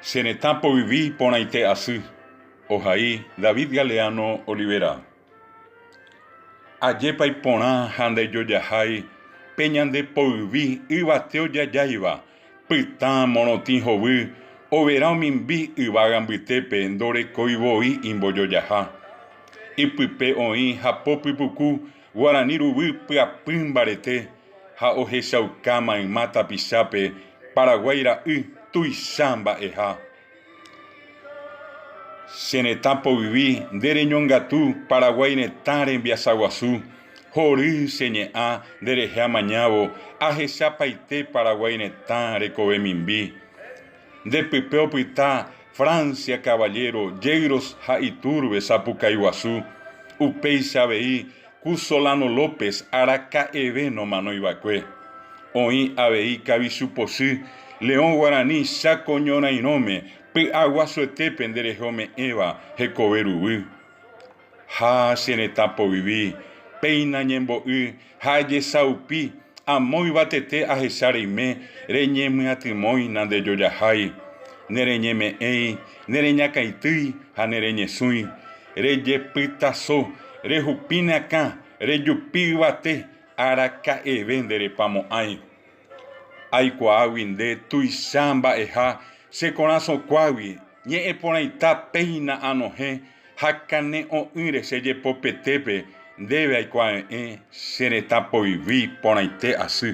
Che retã poyvi porãite asy, ohai David Galeano Olivera. Ajépa iporã ha ndaijojahái pe ñande poyvi yvate ojajáiva, pytã morotĩ hovy, overa omimbi yvága mbytépe ndorekói voi imbojojaha. Ipype oĩ hapo pypuku Guarani ruvy pyapy mbarete ha ohechauka mayma tapichápe Paraguái ra'y tuicha mba'eha. Che retã poyvi nde reñongatu Paraguái retã rembiasa guasu, hory che ñe'ã nde rehe amañávo ahechapaite Paraguái retã rekove mimbi. Nde pype opyta Francia Caballero, Yegros ha Iturbe sapukái guasu, upéicha avei ku Solano López araka'eve nomanoiva'ekue. Oĩ avei Kavichu Pochy, Leõ Guarani Cháko ñorairõme py'aguasuetépe nderehe ome'ẽva hekove ruguy. Ha che retã poyvi, péina ñembo'y ha ajesaupi amo yvatete ahecha reime reñemyatymói nandejojahái, nereñeme'ẽi, nereñakãitýi ha nereñesũi, rejepytaso, rehupi ne akã, rejupi yvate, araka'eve nderepamo'ãi. Aikuaágui nde tuicha mba'eha che korasõkuágui, ñe'ẽ porãita péina anohẽ ha kane'õ'ỹre che jepopetépe ndéve aikuave'ẽ che retã poyvi porãite asy.